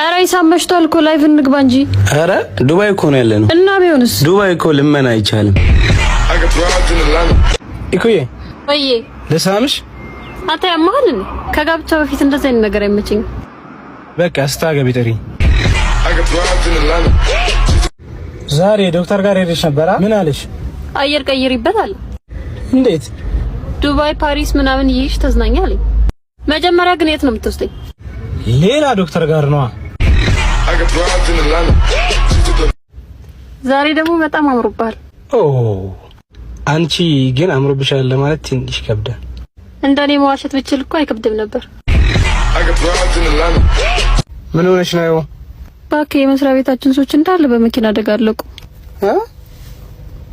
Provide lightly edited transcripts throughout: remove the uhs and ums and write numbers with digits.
ኧረ ሂሳብ መሽቷል እኮ፣ live እንግባ እንጂ። ኧረ ዱባይ እኮ ነው ያለነው። እና ቢሆንስ? ዱባይ እኮ ልመና አይቻልም። ኢኩዬ። ወይዬ። ልሳምሽ? አንተ ያመሃል እንዴ? ከጋብቻ በፊት እንደዚህ አይነት ነገር አይመቸኝም። በቃ ስታገቢ ጥሪኝ። ዛሬ ዶክተር ጋር ሄደሽ ነበራ? ምን አለሽ? አየር ቀይሪበት አለ። እንዴት? ዱባይ፣ ፓሪስ ምናምን ይይሽ ተዝናኛ አለኝ። መጀመሪያ ግን የት ነው የምትወስደኝ? ሌላ ዶክተር ጋር ነዋ። ዛሬ ደግሞ በጣም አምሮብሃል። ኦ፣ አንቺ ግን አምሮብሻል ለማለት ትንሽ ይከብዳል። እንደኔ መዋሸት ብችል እኮ አይከብድም ነበር። ምን ሆነሽ ነው? እባክህ፣ የመስሪያ ቤታችን ሰዎች እንዳለ በመኪና አደጋ አለቁ። እ?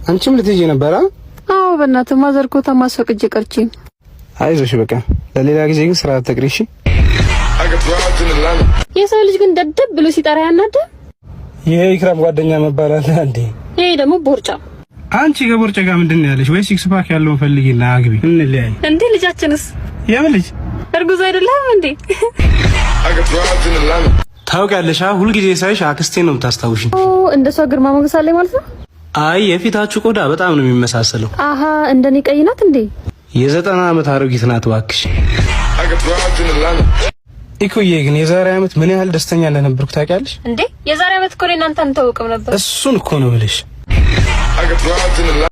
አንቺም ልትሄጂ ነበራ? አዎ፣ በእናትህ፣ ማዘር ኮታ ማስፈቅጄ ቀርቼ። አይዞሽ በቃ፣ ለሌላ ጊዜ ግን ስራ አትቅሪ እሺ። የሰው ልጅ ግን ደደብ ብሎ ሲጠራ ያናደ። የኢክራም ጓደኛ መባል አለ እንዴ? ይሄ ደግሞ ቦርጫ። አንቺ ከቦርጫ ጋር ምንድን ነው ያለሽ? ወይ six pack ያለውን ፈልጊና አግቢ፣ እንለያይ። እንዴ፣ ልጃችንስ? የምን ልጅ? እርጉዝ አይደለም እንዴ? ታውቂያለሽ፣ ሁልጊዜ ሳይሽ አክስቴን ነው የምታስታውሽኝ። ኦ፣ እንደሷ ግርማ ሞገስ አለኝ ማለት ነው። አይ፣ የፊታችሁ ቆዳ በጣም ነው የሚመሳሰለው። አሀ፣ እንደኔ ቀይ ናት እንዴ? የ90 ዓመት አሮጊት ናት እባክሽ። ኢኩዬ፣ ግን የዛሬ ዓመት ምን ያህል ደስተኛ እንደነበርኩ ታውቂያለሽ? እንዴ፣ የዛሬ ዓመት እኮ እኔ እናንተ አንተዋወቅም ነበር። እሱን እኮ ነው የምልሽ።